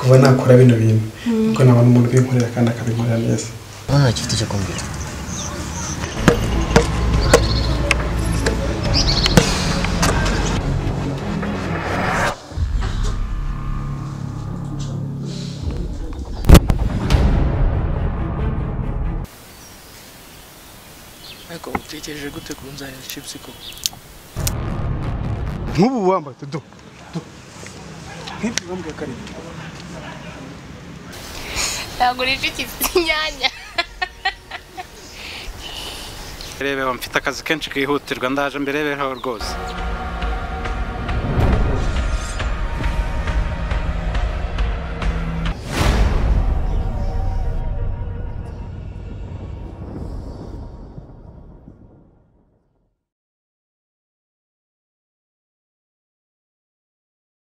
Kuva nakora bino bintu kuko nabona umuntu ubinkorera kandi akabinkorera neza. None ntacyo ufite cyo kumbwira. Ariko utekereje gute kunzanira chips ko? Nk'ubu wambaye do. Nk'ibyo wambaye kare. Ntabwo uri inyanya. Rebe mfite akazi kenshi kihutirwa ndaje mbirebeho rwose.